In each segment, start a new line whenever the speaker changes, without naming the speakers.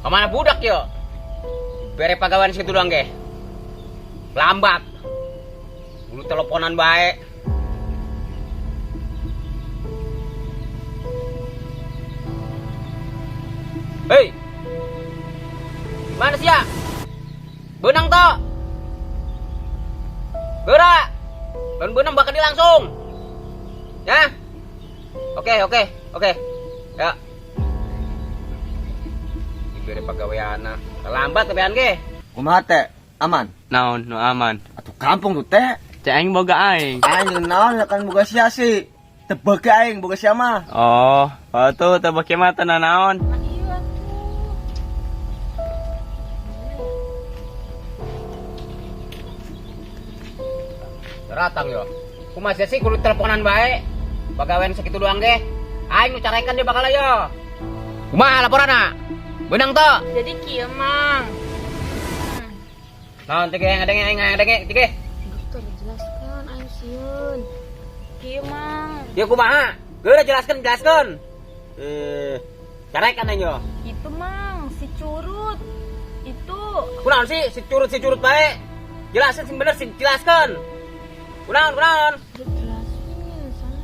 Kemana budak yo? Bere pagawean situ doang ge. Lambat. Dulu teleponan baik. Hei. Mana sih ya? Benang toh. Gerak. Dan benang bakal di langsung. Ya. Oke, oke, oke. Ya. Diberi pagawean. Lambat kebean ge.
Kumaha teh? Aman.
Naon nu aman?
Atuh kampung tuh teh.
Cek aing boga aing.
Aing naon kan boga sia sih. Teu beuki aing boga sia mah.
Oh, atuh teu beuki mah teu naon.
Iya tuh.
Ratang yo. Kumaha sih kudu teleponan bae. Pagawean segitu doang ge. Aing nu carekan dia bakal yo. Kumaha laporanna? Benang toh.
Jadi kieu Mang.
Naon teh ge ngadenge aing ngadenge teh ge.
Dokter jelaskan aing sieun. Kieu Mang.
Ya kumaha? Geura jelaskeun jelaskeun. Carekan aing yo.
Itu Mang, si curut. Itu
Kunaon sih si curut bae. Jelasin sing bener sing jelaskeun. Kunaon kunaon?
Jelasin sana.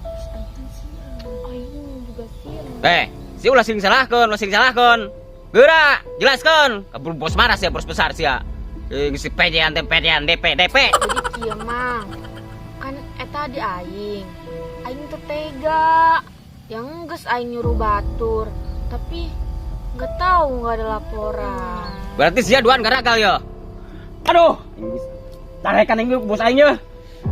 Terus aing kan sieun. Aing juga sieun.
Si ulah sing salahkeun, ulah sing salahkeun. Geura, jelaskeun. Kabur bos marah sia, bos besar sia. Si PJ-an teh PJ-an DP DP.
Jadi kieu Mang. Kan eta di aing. Aing teu tega. Yang geus aing nyuruh batur, tapi nggak tahu nggak ada laporan.
Berarti sia duaan gagal yo. Aduh, tarekan aing bos aing ye.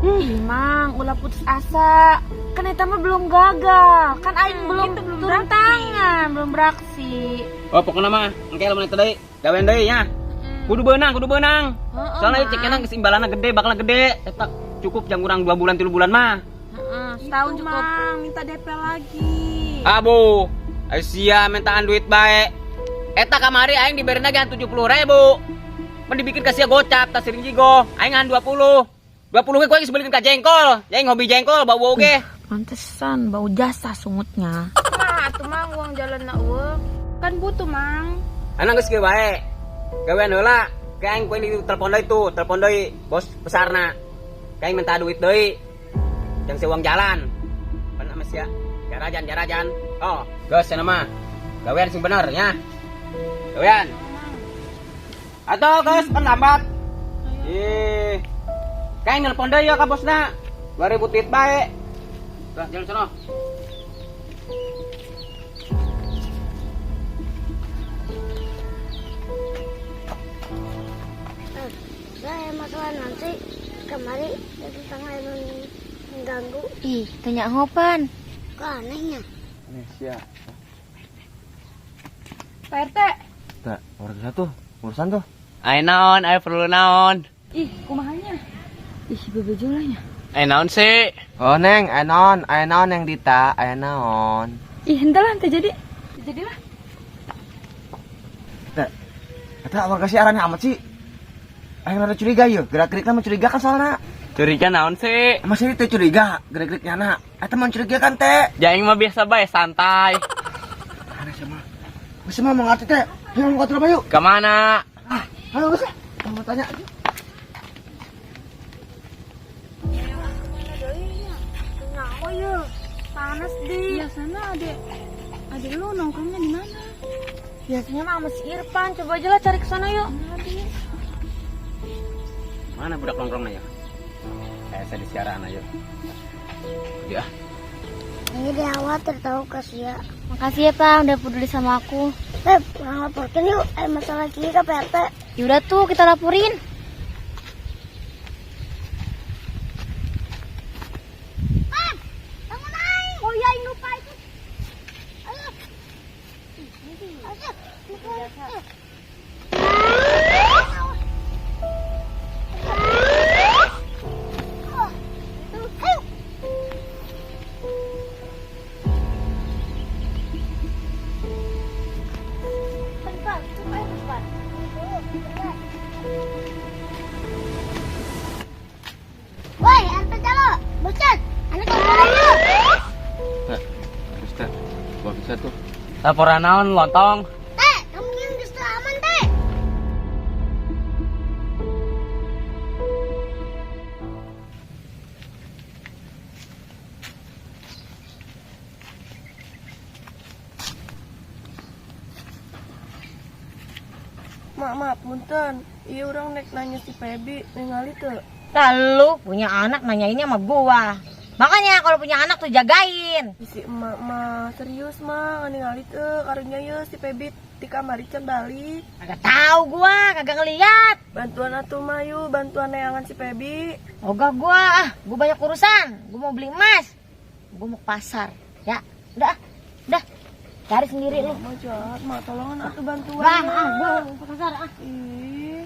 Ih, Mang, ulah putus asa. Kan eta mah belum gagal. Kan aing belum turun tangan, belum beraksi.
Oh, pokoknya mah engke lamun eta deui, gawean deui nya. Kudu beunang, kudu beunang.
Heeh,
Soalnya
Mang.
cekena geus imbalanna gede, bakal gede. Eta cukup jang kurang 2 bulan 3 bulan mah.
Heeh, setahun
Itu,
cukup.
Mang, minta DP lagi.
Abu, ayo sia mintaan duit bae. Eta kamari aing diberena ge 70.000. Mun dibikin ka sia gocap, tas sering jigo. Aing ngan 20. 20 ge ku aing geus beliin ka jengkol. Ya aing hobi jengkol bau-bau ge.
Pantesan bau jasa sungutnya.
Mah, atuh Mang uang jalan na eueuh. Kan butuh, Mang.
Anak geus kieu bae. Gawean heula. Ke aing ku aing telepon deui tuh, telepon deui bos besarna. Ke aing minta duit deui. Yang si uang jalan. Pan sama sia. Jarajan, jarajan. Oh, geus cenah mah. Gawean sing bener nya. Gawean. Atau geus pan lambat. Ih. Kayak nelpon deui ya ka bosna. 2000 duit bae. Lah jalan sono.
Saya masalah nanti kemari tentang yang mengganggu.
Ih, tanya ngopan.
Kok anehnya?
Nih sia.
Pak RT.
Teh, warga satu, urusan tuh.
Ayo naon, ayo perlu naon.
Ih, kumahanya? Ih, bebejolanya.
Ayo naon sih?
Oh neng, aya naon neng Dita, aya naon.
Ih, henteu lah, teu jadi. Teu jadilah.
Teh, eta warga si arane amat sih. Aing rada curiga yeuh, gerak-gerikna mencurigakan soalna.
Curiga naon sih?
Masih teh curiga, gerak-geriknya na. Eta mencurigakan teh.
Ja aing mah biasa bae santai.
Aneh sih mah. Geus mah mau ngerti teh. Ayo mau ngobrol yuk.
Kemana?
Ah, ayo geus. Mau tanya.
Kenapa ya? Panas di.
Iya, sana adek. Adek lu nongkrongnya di mana?
Biasanya mah sama si Irfan, coba aja lah cari ke sana yuk.
Mana budak nongkrongnya ya? Saya di siaran aja. Ya.
Ini dia khawatir tahu ke sia.
Makasih ya, Pak, udah peduli sama aku.
Orang laporkan yuk. Masalah gini ke PRT.
Yaudah tuh, kita laporin.
Bangun aing. Oh iya, aing lupa itu. Ayo. Ayo. Woi, RT Calo, buset, anak laporan yuk.
Teh, terus teh, gua bisa tuh.
Laporan naon lontong?
Teh,
Mak, mak, punten. Iya urang nek nanya si Pebi, ningali teu.
Lalu punya anak nanyainnya sama gua. Makanya kalau punya anak tuh jagain.
Si emak mah serius mah ningali teu karunya ye si Pebi ti kamari can balik.
Kagak tahu gua, kagak ngeliat.
Bantuan atuh mah yuk, bantuan neangan si Pebi.
Ogah gua, ah, gua banyak urusan. Gua mau beli emas. Gua mau ke pasar. Ya, udah, ah, udah. Cari sendiri lu.
Mak jahat, mak tolongan atuh bantuan.
Bah, ah, gua mau ke pasar ah.
Ih,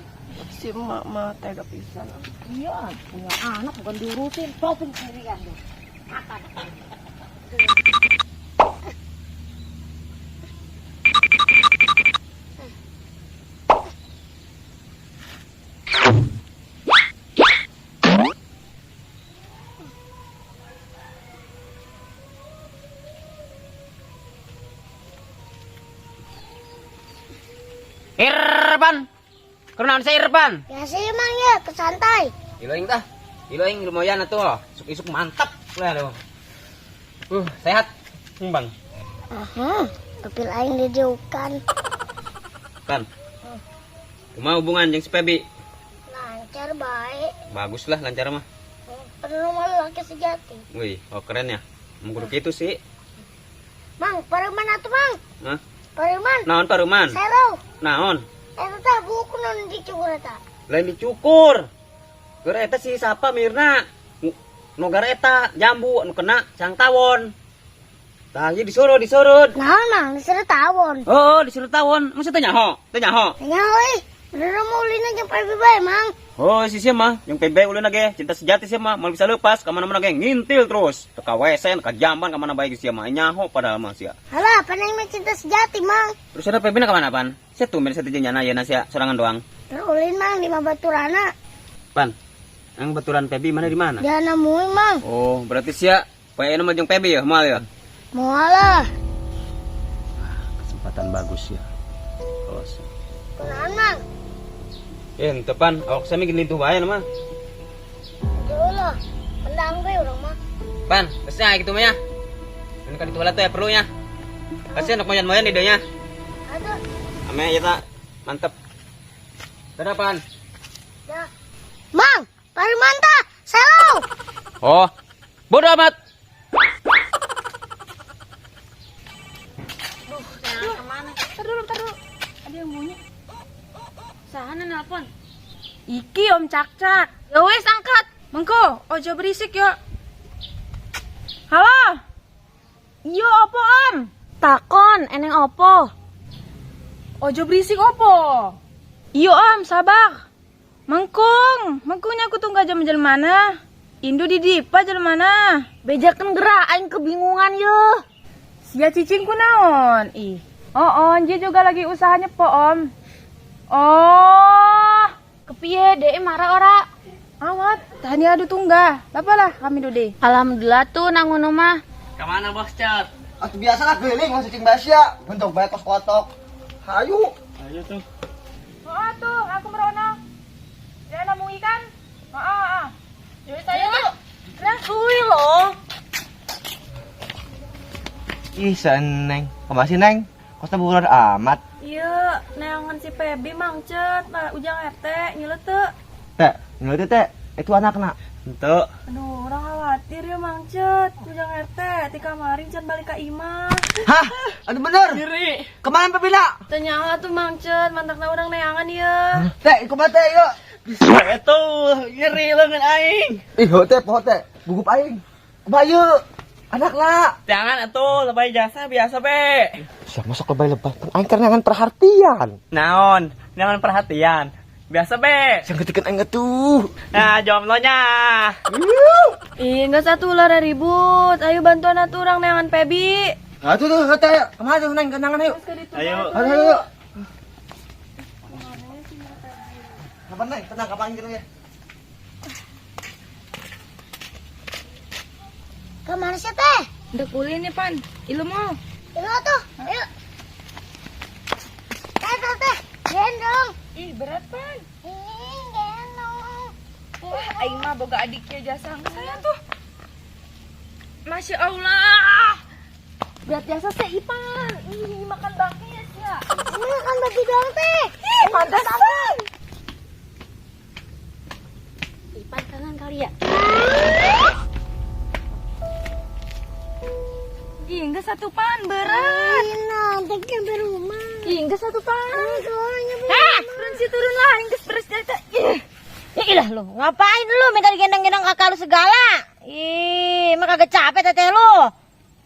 si emak mah tega pisan.
Iya, punya anak bukan diurusin, shopping sendirian tuh. Apa?
Irfan. Kunaon sih Irfan?
Biasa ya mang ya, kesantai.
Ilo aing tah. Ilo aing lumayan atuh. Isuk-isuk mantap lah tuh. Sehat. Bang.
Aha, kepil aing dijauhkan.
Pan. Kumaha hubungan jeung si Pebi?
Lancar baik.
Bagus lah lancar mah.
Penuh malu laki sejati.
Wih, oh keren ya. Mun kudu kitu sih.
Mang, pareman atuh mang.
Hah?
Pareman.
Naon pareman?
Sero.
Naon?
Eta tah buku non dicukur eta.
Lain dicukur. Keur eta si siapa Mirna? Nu gara eta jambu nu kena sang tawon. Tah ieu disuruh disurut.
Naon mang, disuruh tawon.
Oh, disuruh tawon. Masa teu nyaho? Teu nyaho.
Nyaho euy. Bener mau ulina jeung Pebi bae mang.
Oh, si sia mah, yang PB ulina ge, cinta sejati sia mah, moal bisa lepas, ka mana-mana ge ngintil terus. Teu ka WC, ka jamban ka mana bae sia mah, nyaho padahal mah sia.
Halah, pan aing mah cinta sejati mang.
Terus ada PB na ka mana pan? Sia tumben sia teh jeung nyana ayeuna sia sorangan doang.
Terus ulin mang di baturana.
Pan, yang baturan PB mana di mana?
Dia nemuin mang.
Oh, berarti sia poe ayeuna mah jeung PB ya, moal ya?
Moal lah.
Kesempatan bagus ya. Awas.
Kunaon mang?
Henteu pan, awak sami gini tuh bae mah.
Jauh lah. Pendang gue urang mah.
Pan, geus gitu mah ya. Ini kan itu tuh ya perlunya. Kasihan nok moyan-moyan di dieu nya.
Aduh,
Ame ya tak mantep. Dadah pan.
ya. Mang, pareman tah. Selo.
Oh, bodoh amat.
Ntar dulu, ntar dulu. Ada yang bunyi.
Sahana nelpon.
Iki Om Cakcak.
Ya wes angkat.
Mengko, ojo berisik yo. Halo. Yo opo Om?
Takon, eneng opo?
Ojo berisik opo? Iyo Om, sabar. Mengkung, mengkungnya aku tunggu aja menjel mana. Indu di dipa jel mana.
Bejakeun gerak aing kebingungan ye.
Sia cicing ku naon? Ih. Oh, dia juga lagi usahanya po Om. Oh,
Kepiye dek marah ora?
amat. Tani adu tunggah. Lapalah kami dude.
Alhamdulillah tuh nang ngono mah.
Kemana bos Cat?
Atuh biasa lah keliling masih cing basya. Bentuk bae kos kotok. Hayu.
Ayo tuh.
Oh, tuh, aku merono. Jangan nambung ikan. Oh, oh, oh.
Yuk saya tuh. Keren suwi loh.
Ih, seneng. Kumaha sih, Neng? Kosnya buruan amat.
Iya, neangan si Pebi mang cet, nah, ujang RT nyilet teu.
Teh, ngeuleuh teh, itu anakna.
Henteu.
Aduh, orang khawatir ya mang cet, ujang RT ti kamari can balik ka imah.
Hah? Aduh bener.
Diri.
Kemana Pebina?
Teu nyaho atuh mang cet, mantakna urang neangan ieu.
Teh, kumaha teh yuk.
Itu nyeri leungeun aing.
Ih, heuh teh, poho teh. Gugup aing. Kumaha ieu? Anakna.
Jangan atuh, lebay jasa biasa be.
Siap masuk lebay-lebay. Pan aing keur neangan perhatian.
Naon, jangan perhatian. Biasa be.
Siang ketikeun aing atuh.
Nah, jomblonya.
Ih, enggak satu ular ribut. Ayo bantuan atuh urang neangan Pebi.
Nah, tuh tuh, teh. Kemana tuh, Neng? Kenangan ayo.
Ayo.
Ayo, ayo, ayo. Kapan, Neng? Tenang, kapan gitu ya?
Kemana sih teh?
Udah kulin nih, Pan. Ilu mau.
Ayo tuh, ayo. Teh, teh, teh. Gendong.
Ih, berat, Pan.
Ih, gendong.
Wah, aing mah boga adiknya jasa saya tuh. Masya Allah. Berat jasa sih, Ipan. Ih, makan bakmi ya, sia.
Emang kan bagi doang teh.
Ih, pantesan.
Ipan kangen kali ya.
Ih, enggak satu pan berat.
Nanti nyampe rumah.
Ih, enggak satu pan.
Soalnya
Hah, turun sih turun lah, enggak beres dari Ih.
Ya ilah lu, ngapain lu minta digendong-gendong kakak lu segala? Ih, emang kagak capek teteh lu.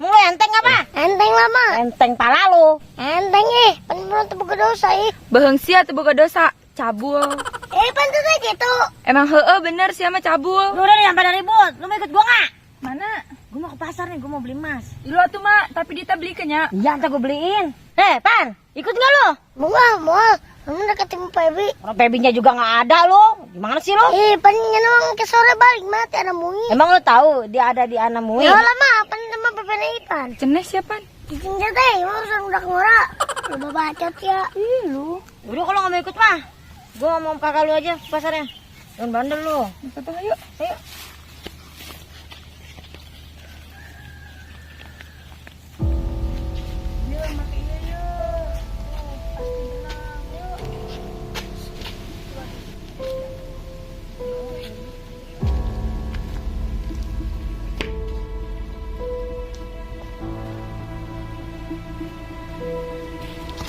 Mau lu enteng apa?
Enteng lama.
Enteng pala lu.
Enteng ih, pan belum terbuka dosa ih.
Beheng sia teu boga dosa, cabul.
Eh, pan tuh kayak gitu.
Emang heeh bener sia mah cabul.
Lu udah nih sampai ribut, lu mau ikut gua nggak?
Mana?
Gua mau ke pasar nih, gua mau beli emas.
Lu atuh mak, tapi Dita beli kenya.
Iya, ntar gua beliin. Eh, Pan, ikut nggak lu?
Mau mau. Kamu udah ketemu Pebi.
Orang Pebinya juga nggak ada lu. Gimana sih lu?
Ih, pan emang ke sore balik mati ada mui.
Emang lu tahu dia ada di Anamui?
Ya lama, pan sama Pepe Ipan.
Ceneh siapa?
Cicing teh, urusan udah ngora. Udah bacot ya.
Ih lu.
Udah kalau nggak mau ikut mah, gua mau kakak lu aja ke pasarnya. Jangan bandel lu.
Kata ayo.
Ayo.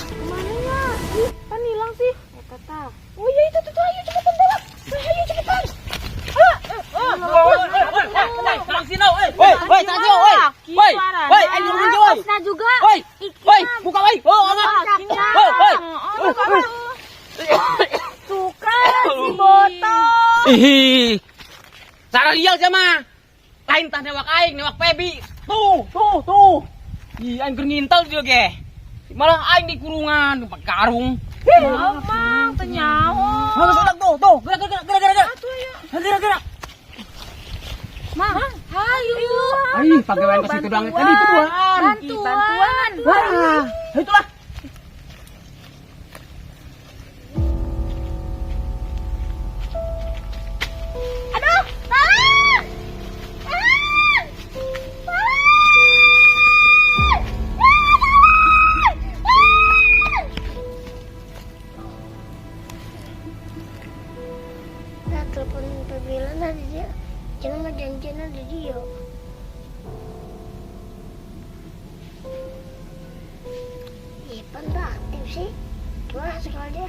Kemana ya? Ih, pan hilang sih. Kata. Oh iya itu tuh, ayo cepetan bawa. Ayo cepetan.
Woi, woi, tadi woi. Woi, woi, ayo turun woi.
Nah juga.
Woi, woi, buka woi. Oh, amat. Woi, woi.
Suka si botol.
Ih. Cara lial sama. Lain tah newak aing, newak Pebi. Tuh, tuh, tuh. Ih, aing keur ngintel dia ge. Malah aing di kurungan, pakai karung.
Maaf, Mang, teu nyaho.
Mana sudah tuh, tuh. Gerak, gerak, gerak, gerak. Gerak, gerak.
Mang, hayu.
Ih, pagawean ke situ doang. Tadi itu duaan.
Bantuan.
Wah, itulah.
Aduh, tolong! Tolong! Tolong! Tolong! Nah, telepon Pebilan tadi dia. Jangan nggak janjian ada dia. Ipan tuh aktif sih. Gimana sekali dia?